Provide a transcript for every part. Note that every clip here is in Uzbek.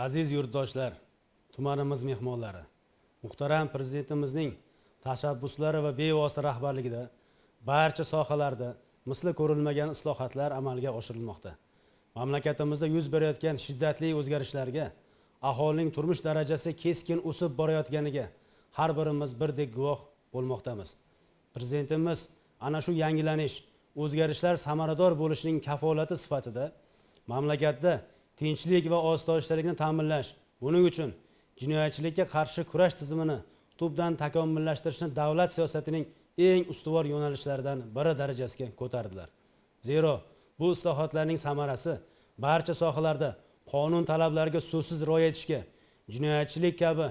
Aziz yurtdoshlar, tumanimiz mehmonlari, muhtaram Prezidentimizning tashabbuslari va bevosita rahbarligida barcha sohalarda misli ko'rilmagan islohotlar amalga oshirilmoqda. Mamlakatimizda yuz berayotgan shiddatli o'zgarishlarga, aholining turmush darajasi keskin o'sib borayotganiga har birimiz birdek guvoh bo'lmoqdamiz. Prezidentimiz ana shu yangilanish, o'zgarishlar samarador bo'lishining kafolati sifatida mamlakatda tinchlik va osoyishtalikni ta'minlash, buning uchun jinoyatchilikka qarshi kurash tizimini tubdan takomillashtirishni davlat siyosatining eng ustuvor yo'nalishlaridan biri darajasiga ko'tardilar. Zero bu islohotlarning samarasi barcha sohalarda qonun talablariga so'zsiz rioya etishga, jinoyatchilik kabi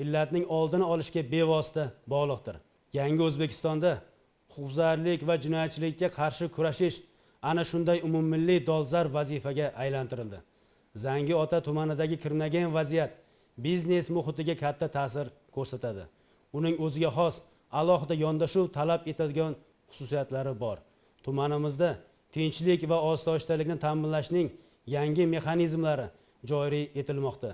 illatning oldini olishga bevosita bog'liqdir. Yangi O'zbekistonda huquqbuzarlik va jinoyatchilikka qarshi kurashish ana shunday umummilliy dolzarb vazifaga aylantirildi. Zangi-ota tumanidagi kriminogen vaziyat biznes muhitiga katta ta'sir ko'rsatadi. Uning o'ziga xos alohida yondashuv talab etadigan xususiyatlari bor. Tumanimizda tinchlik va osoyishtalikni ta'minlashning yangi mexanizmlari joriy etilmoqda.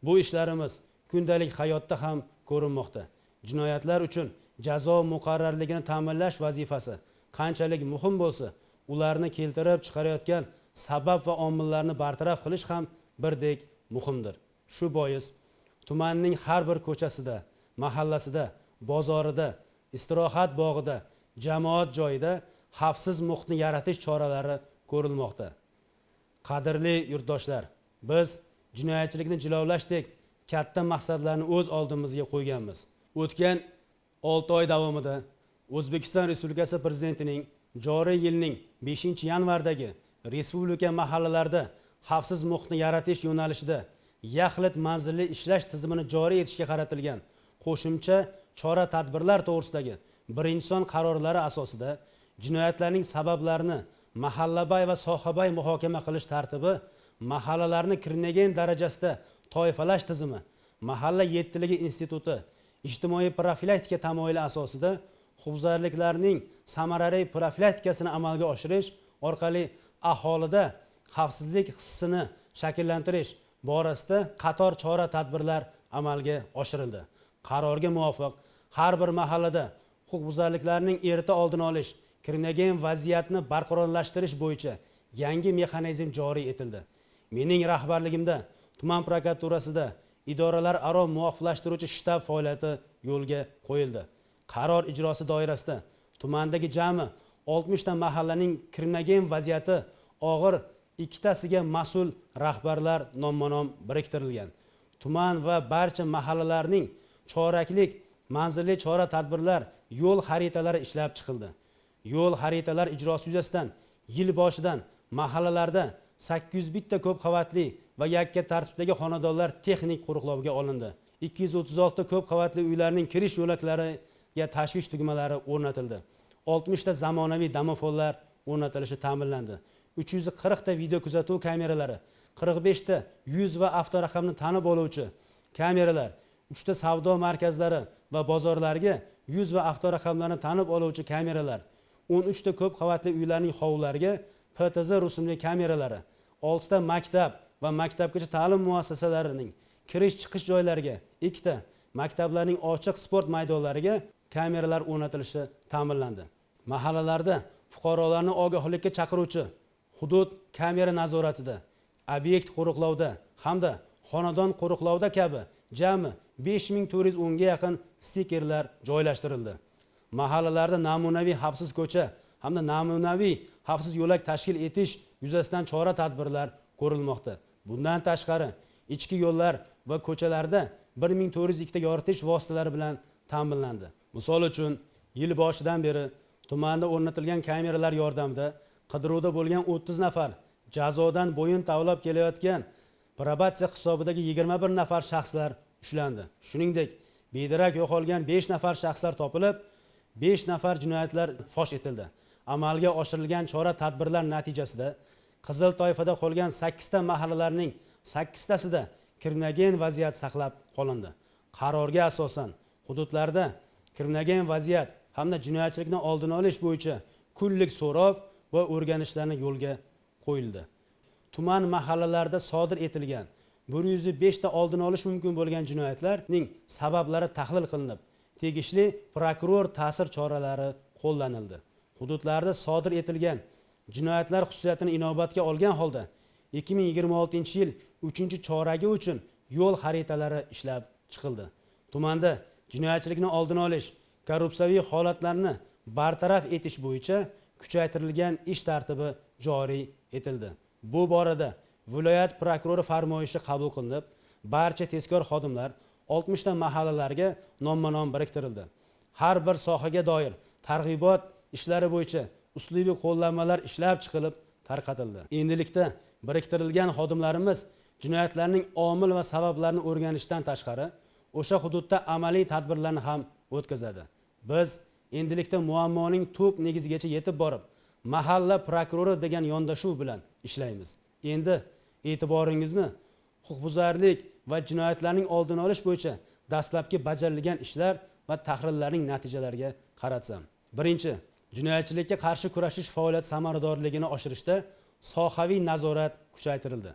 Bu ishlarimiz kundalik hayotda ham ko'rinmoqda. Jinoyatlar uchun jazo muqarrarligini ta'minlash vazifasi qanchalik muhim bo'lsa, ularni keltirib chiqarayotgan sabab va omillarni bartaraf qilish ham birdek muhimdir. Shu bois tumanning har bir ko'chasida, mahallasida, bozorida, istirohat bog'ida, jamoat joyida xavfsiz muhitni yaratish choralari ko'rilmoqda. Qadrli yurtdoshlar, biz jinoyatchilikni jilovlashdek katta maqsadlarni o'z oldimizga qo'yganmiz. O'tgan 6 oy davomida O'zbekiston Respublikasi Prezidentining joriy yilning 5-yanvardagi respublika mahallalarida xavfsiz muhitni yaratish yo'nalishida yaxlit manzilli ishlash tizimini joriy etishga qaratilgan qo'shimcha chora-tadbirlar to'g'risidagi birinchi son qarorlari asosida jinoyatlarning sabablarini mahallabay va sohabay muhokama qilish tartibi, mahallalarni kriminogen darajasida toifalash tizimi, mahalla yettiligi instituti, ijtimoiy profilaktika tamoyili asosida huquqbuzarliklarning samarali profilaktikasini amalga oshirish orqali aholida xavfsizlik hissini shakllantirish borasida qator chora-tadbirlar amalga oshirildi. Qarorga muvofiq har bir mahallada huquqbuzarliklarning erta oldini olish, kriminogen vaziyatni barqarorlashtirish bo'yicha yangi mexanizm joriy etildi. Mening rahbarligimda tuman prokuraturasida idoralararo muvofiqlashtiruvchi shtab faoliyati yo'lga qo'yildi. Qaror ijrosi doirasida tumandagi jami 60 ta mahallaning kriminogen vaziyati og'ir ikkitasiga mas'ul rahbarlar nomma-nom biriktirilgan. Tuman va barcha mahallalarning choraklik manzilli chora-tadbirlar yo'l xaritalari ishlab chiqildi. Yo'l xaritalar ijrosi yuzasidan yil boshidan mahallalarda 801 ta ko'p qavatli va yakka tartibdagi xonadonlar texnik qo'riqlovga olindi. 236 ko'p qavatli uylarning kirish yo'laklariga tashvish tugmalari o'rnatildi. 60 ta zamonaviy domofonlar o'rnatilishi ta'minlandi. 340 ta video kuzatuv kameralari, 45 ta yuz va avtoraqamni tanib oluvchi kameralar, 3 ta savdo markazlari va bozorlarga yuz va avtoraqamlarni tanib oluvchi kameralar, 13 ta ko'p qavatli uylarning hovlilariga PTZ rusumli kameralari, 6 ta maktab va maktabgacha ta'lim muassasalarining kirish chiqish joylariga 2 ta, maktablarning ochiq sport maydonlariga kameralar o'rnatilishi ta'minlandi. Mahallalarda fuqarolarni ogohlikka chaqiruvchi hudud kamera nazoratida, obyekt qo'riqlovda hamda xonadon qo'riqlovda kabi jami 5410 ga yaqin stikerlar joylashtirildi. Mahallalarda namunaviy xavfsiz ko'cha hamda namunaviy xavfsiz yo'lak tashkil etish yuzasidan chora-tadbirlar ko'rilmoqda. Bundan tashqari, ichki yo'llar va ko'chalarda 1402 ta yoritish vositalari bilan ta'minlandi. Misol uchun, yil boshidan beri tumanda o'rnatilgan kameralar yordamida qidiruvda bo'lgan 30 nafar jazodan bo'yin tovlab kelayotgan probatsiya hisobidagi 21 nafar shaxslar ushlandi. Shuningdek, bedarak yo'qolgan 5 nafar shaxslar topilib, 5 nafar jinoyatlar fosh etildi. Amalga oshirilgan chora-tadbirlar natijasida qizil toifada qolgan 8 ta mahallalarning 8 tasida kriminogen vaziyat saqlab qolindi. Qarorga asosan hududlarda kriminogen vaziyat hamda jinoyatchilikni oldini olish bo'yicha kunlik so'rov va o'rganishlarni yo'lga qo'yildi. Tuman mahallalarida sodir etilgan 105 ta oldini olish mumkin bo'lgan jinoyatlarning sabablari tahlil qilinib, tegishli prokuror ta'sir choralari qo'llanildi. Hududlarda sodir etilgan jinoyatlar xususiyatini inobatga olgan holda 2026-yil 3-choragi uchun yo'l xaritalari ishlab chiqildi. Tumanda jinoyatchilikni oldini olish, korrupsiyaviy holatlarni bartaraf etish bo'yicha kuchaytirilgan ish tartibi joriy etildi. Bu borada viloyat prokurori farmoyishi qabul qilinib, barcha tezkor xodimlar 60 ta mahallalarga nomma-nom biriktirildi. Har bir sohaga doir targ'ibot ishlari bo'yicha uslubiy qo'llanmalar ishlab chiqilib tarqatildi. Endilikda biriktirilgan xodimlarimiz jinoyatlarning omil va sabablarini o'rganishdan tashqari o'sha hududda amaliy tadbirlarni ham o'tkazadi. Biz endilikda muammoning tub negizigacha yetib borib, mahalla prokurori degan yondashuv bilan ishlaymiz. Endi e'tiboringizni huquqbuzarlik va jinoyatlarning oldini olish bo'yicha dastlabki bajarilgan ishlar va tahrirlarning natijalariga qaratsam. Birinchi, jinoyatchilikka qarshi kurashish faoliyati samaradorligini oshirishda sohaviy nazorat kuchaytirildi.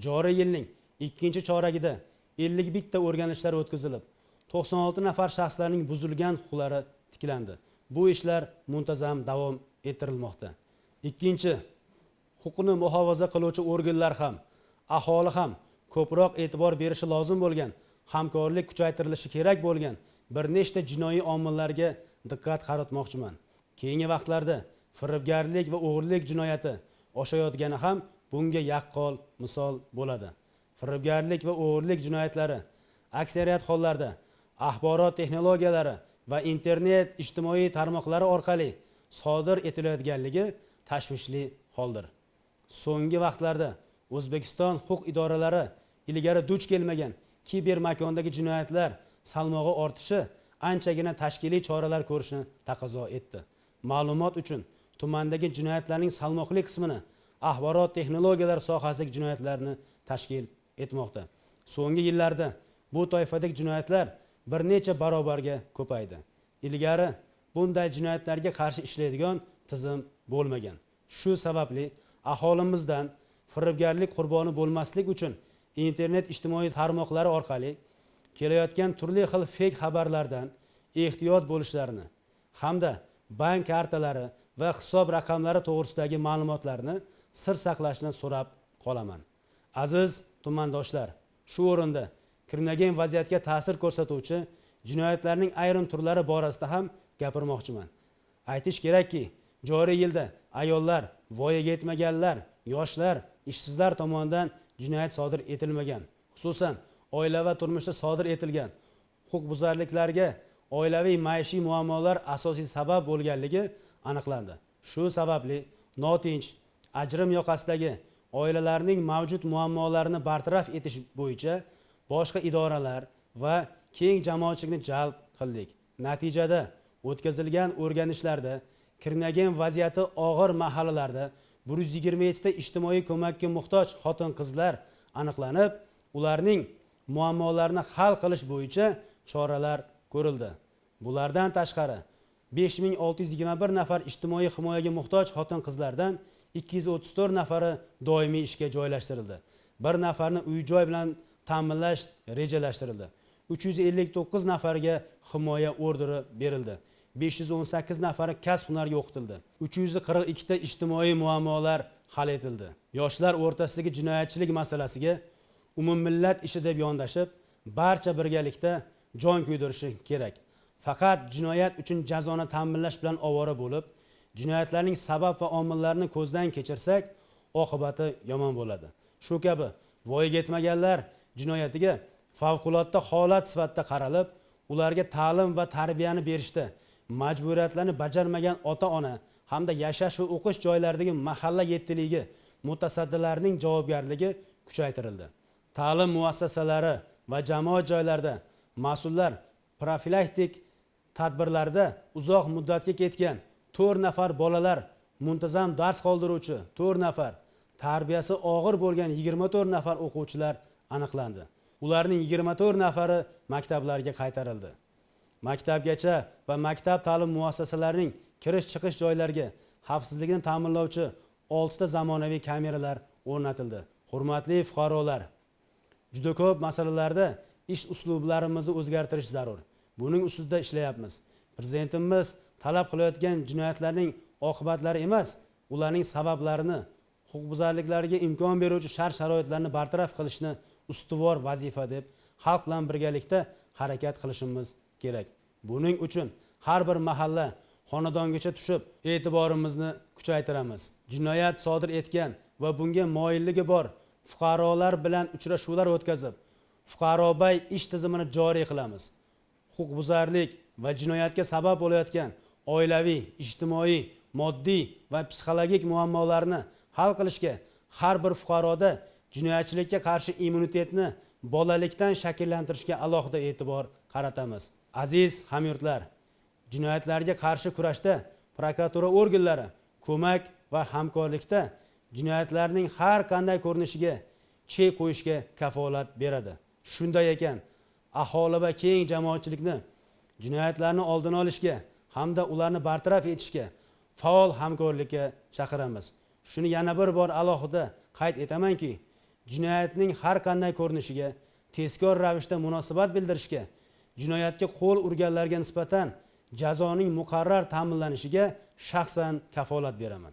Joriy yilning 2-choragida 51 ta o'rganishlar o'tkazilib, 96 nafar shaxslarning buzilgan huquqlari tiklandi. Bu ishlar muntazam davom ettirilmoqda. Ikkinchi, huquqni muhofaza qiluvchi organlar ham, aholi ham ko'proq e'tibor berishi lozim bo'lgan, hamkorlik kuchaytirilishi kerak bo'lgan bir nechta jinoiy omillarga diqqat qaratmoqchiman. Keyingi vaqtlarda firibgarlik va o'g'irlik jinoyati oshayotgani ham bunga yaqqol misol bo'ladi. Firibgarlik va o'g'irlik jinoyatlari aksariyat hollarda axborot texnologiyalari va internet ijtimoiy tarmoqlari orqali sodir etilayotganligi tashvishli holdir. So'nggi vaqtlarda O'zbekiston huquq idoralari ilgari duch kelmagan kiber makondagi jinoyatlar salmog'i ortishi anchagina tashkiliy choralar ko'rishni taqozo etdi. Ma'lumot uchun, tumandagi jinoyatlarning salmoqli qismini axborot texnologiyalari sohasidagi jinoyatlarni tashkil etmoqda. So'nggi yillarda bu toifadagi jinoyatlar bir necha barobarga ko'paydi. Ilgari bunday jinoyatlarga qarshi ishlaydigan tizim bo'lmagan. Shu sababli aholimizdan firibgarlik qurboni bo'lmaslik uchun internet ijtimoiy tarmoqlari orqali kelayotgan turli xil fake xabarlardan ehtiyot bo'lishlarini hamda bank kartalari va hisob raqamlari to'g'risidagi ma'lumotlarni sir saqlashni so'rab qolaman. Aziz tumandoshlar, shu o'rinda kriminogen vaziyatga ta'sir ko'rsatuvchi jinoyatlarning ayrim turlari borasida ham gapirmoqchiman. Aytish kerakki, joriy yilda ayollar, voyaga yetmaganlar, yoshlar, ishsizlar tomonidan jinoyat sodir etilmagan. Xususan, oila va turmushda sodir etilgan huquqbuzarliklarga oilaviy maishiy muammolar asosiy sabab bo'lganligi aniqlandi. Shu sababli notinch, ajrim yoqasidagi oilalarning mavjud muammolarini bartaraf etish bo'yicha boshqa idoralar va keng jamoatchilikni jalb qildik. Natijada o'tkazilgan o'rganishlarda kriminogen vaziyati og'ir mahallalarda 127 ta ijtimoiy ko'makka muhtoj xotin-qizlar aniqlanib, ularning muammolarini hal qilish bo'yicha choralar ko'rildi. Bulardan tashqari 5621 nafar ijtimoiy himoyaga muhtoj xotin-qizlardan 234 nafari doimiy ishga joylashtirildi. Bir nafarni uy-joy bilan ta'minlash rejalashtirildi. 359 nafarga himoya orderi berildi. 518 nafari kasb hunarga o'qitildi. 342 ta ijtimoiy muammolar hal etildi. Yoshlar o'rtasidagi jinoyatchilik masalasiga umummillat ishi deb yondashib, barcha birgalikda jon kuydirishi kerak. Faqat jinoyat uchun jazoni ta'minlash bilan ovora bo'lib, jinoyatlarning sabab va omillarini ko'zdan kechirsak, oqibati yomon bo'ladi. Shu kabi voyaga yetmaganlar jinoyatiga favqulodda holat sifatida qaralib, ularga ta'lim va tarbiyani berishda majburiyatlarni bajarmagan ota-ona hamda yashash va o'qish joylaridagi mahalla yettiligi mutasaddilarining javobgarligi kuchaytirildi. Ta'lim muassasalari va jamoat joylarida mas'ullar profilaktik tadbirlarda uzoq muddatga ketgan 4 nafar bolalar, muntazam dars qoldiruvchi 4 nafar, tarbiyasi og'ir bo'lgan 24 nafar o'quvchilar aniqlandi. Ularning 24 nafari maktablarga qaytarildi. Maktabgacha va maktab ta'lim muassasalarining kirish-chiqish joylariga xavfsizlikni ta'minlovchi 6 ta zamonaviy kameralar o'rnatildi. Hurmatli fuqarolar, Juda ko'p masalalarda ish uslublarimizni o'zgartirish zarur. Buning ustida ishlayapmiz. Prezidentimiz talab qilayotgan jinoyatlarning oqibatlari emas, ularning sabablarini, huquqbuzarliklarga imkon beruvchi shart-sharoitlarni bartaraf qilishni ustuvor vazifa deb xalq bilan birgalikda harakat qilishimiz kerak. Buning uchun har bir mahalla, xonadongacha tushib e'tiborimizni kuchaytiramiz. Jinoyat sodir etgan va bunga moyilligi bor fuqarolar bilan uchrashuvlar o'tkazib, fuqarobay ish tizimini joriy qilamiz. Huquqbuzarlik va jinoyatga sabab bo'layotgan oilaviy, ijtimoiy, moddiy va psixologik muammolarni hal qilishga, har bir fuqaroda jinoyatchilikka qarshi immunitetni bolalikdan shakllantirishga alohida e'tibor qaratamiz. Aziz hamyurtlar, jinoyatlarga qarshi kurashda prokuratura organlari ko'mak va hamkorlikda jinoyatlarning har qanday ko'rinishiga chek qo'yishga kafolat beradi. Shunday ekan, aholi va keng jamoatchilikni jinoyatlarni oldini olishga hamda ularni bartaraf etishga faol hamkorlikka chaqiramiz. Shuni yana bir bor alohida qayd etamanki, jinoyatning har qanday ko'rinishiga tezkor ravishda munosabat bildirishga, jinoyatga qo'l urganlarga nisbatan jazoning muqarrar ta'minlanishiga shaxsan kafolat beraman.